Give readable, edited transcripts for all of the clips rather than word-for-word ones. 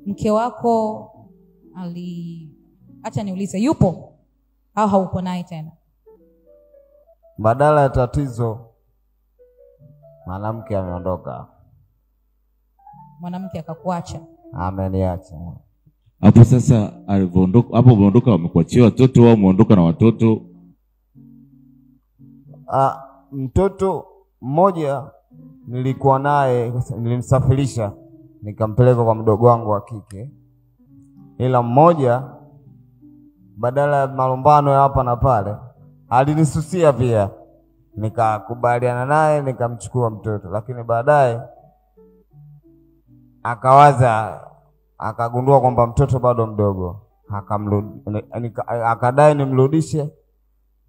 Mke wako acha niulize, yupo au hauko naye tena? Badala ya tatizo, mwanamke ameondoka. Mwanamke akakuacha? Ameniacha. Hapo sasa alivyoondoka, hapo umeondoka, wamekuachia watoto au umeondoka na watoto? Mtoto mmoja nilikuwa naye, nilimsafirisha nikampeleka kwa mdogo wangu wa kike. Ila mmoja badala ya malumbano ya hapa na pale alinisusia pia, nikakubaliana naye nikamchukua mtoto. Lakini baadaye akawaza, akagundua kwamba mtoto bado mdogo, akadai nimrudishe,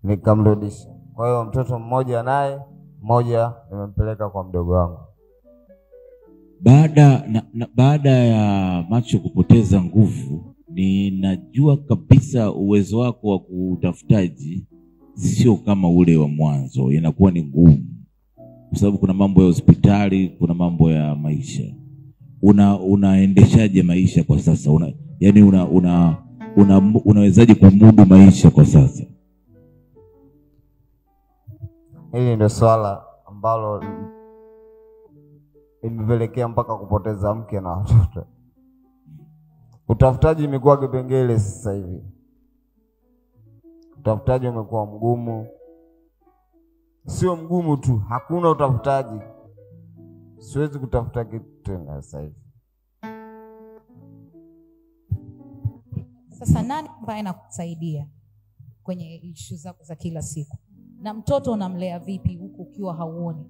nikamrudisha. Kwa hiyo mtoto mmoja naye, mmoja nimempeleka kwa mdogo wangu. Baada ya macho kupoteza nguvu, ninajua kabisa uwezo wako wa kutafutaji sio kama ule wa mwanzo, inakuwa ni ngumu. Kwa sababu kuna mambo ya hospitali, kuna mambo ya maisha. Unaendeshaje maisha kwa sasa? Unawezaje kumudu maisha kwa sasa? Hili ndio swala ambalo imepelekea mpaka kupoteza mke na watoto. Utafutaji imekuwa kipengele sasa hivi. Utafutaji umekuwa mgumu. Sio mgumu tu, hakuna utafutaji. Siwezi kutafuta kitu tena sasa hivi. Sasa nani ambaye anakusaidia kwenye issue zako za kila siku? Na mtoto unamlea vipi huku ukiwa hauoni?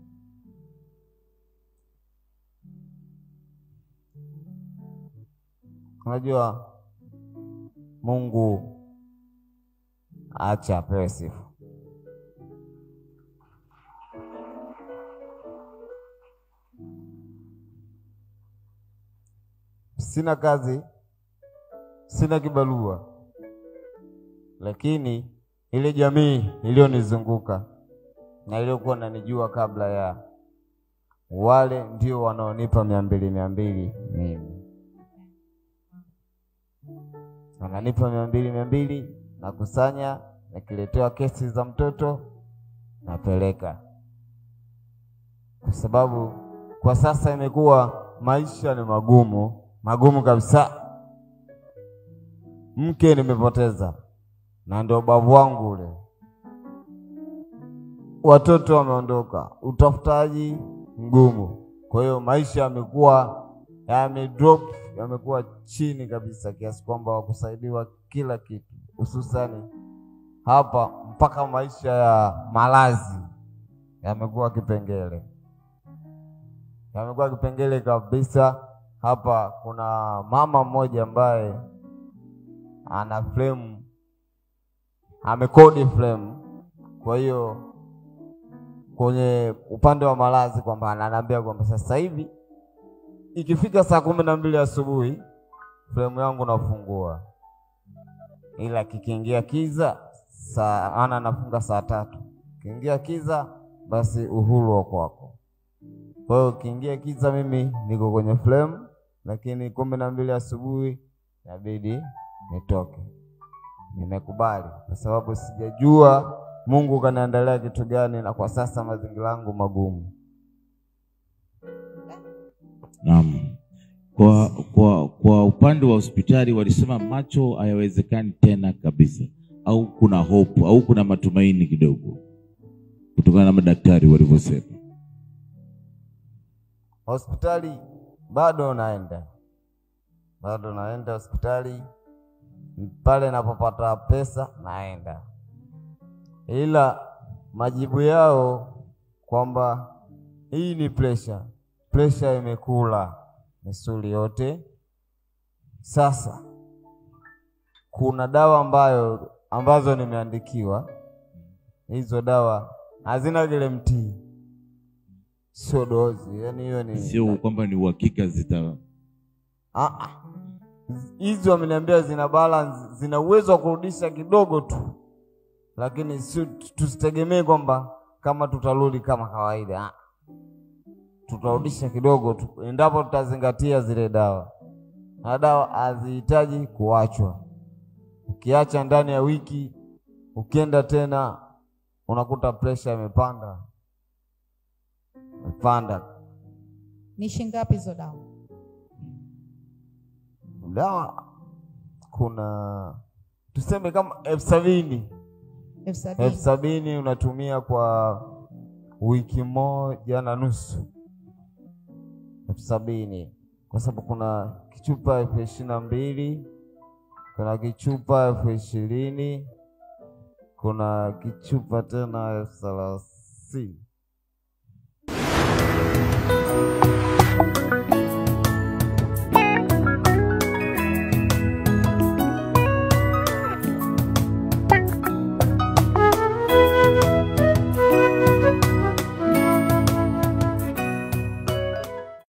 Unajua Mungu acha apewe sifa. Sina kazi, sina kibarua, lakini ile jamii iliyonizunguka na iliyokuwa inanijua kabla ya wale ndio wanaonipa 200 200 mimi. Wananipa 200 200, nakusanya, nikiletewa kesi za mtoto napeleka. Kwa sababu kwa sasa imekuwa maisha ni magumu, magumu kabisa. Mke nimepoteza na ndio babu wangu ule. Watoto wameondoka, utafutaji mgumu. Kwa hiyo maisha yamekuwa yamedrop, yamekuwa chini kabisa kiasi kwamba wakusaidiwa kila kitu, hususani hapa mpaka maisha ya malazi yamekuwa kipengele. Yamekuwa kipengele kabisa. Hapa kuna mama mmoja ambaye ana frame, amekodi frame. Kwa hiyo kwenye upande wa malazi kwamba ananiambia kwamba sasa hivi ikifika saa 12 asubuhi frame yangu nafungua. Ila kikiingia kiza saa ana nafunga saa 3. Kiingia kiza basi uhuru wako wako. Kwa hiyo kiingia kiza mimi niko kwenye frame, lakini 12 asubuhi inabidi nitoke. Nimekubali kwa sababu sijajua Mungu kaniandalia kitu gani, na kwa sasa mazingira yangu magumu. Naam. Kwa upande wa hospitali walisema macho hayawezekani tena kabisa, au kuna hope au kuna matumaini kidogo kutokana na madaktari walivyosema? Hospitali bado naenda. Bado naenda hospitali, pale napopata pesa naenda. Ila majibu yao kwamba hii ni pressure. Pressure imekula misuli yote. Sasa kuna dawa ambazo nimeandikiwa. Hizo dawa hazina guarantee. Sio dozi, yani hiyo ni sio kwamba ni uhakika zita hizo wameniambia zina balance, zina uwezo wa kurudisha kidogo tu. Lakini sio, tusitegemee kwamba kama tutarudi kama kawaida. tutarudisha kidogo tu, endapo tutazingatia zile dawa. Na dawa hazihitaji kuachwa. Ukiacha ndani ya wiki, ukienda tena unakuta pressure imepanda. Imepanda. Ni shilingi ngapi hizo dawa? Dawa kuna tuseme kama 70,000. 70,000 unatumia kwa wiki 1.5. 70,000. Kwa sababu kuna kichupa 22,000, kuna kichupa 20,000, kuna kichupa tena 30,000.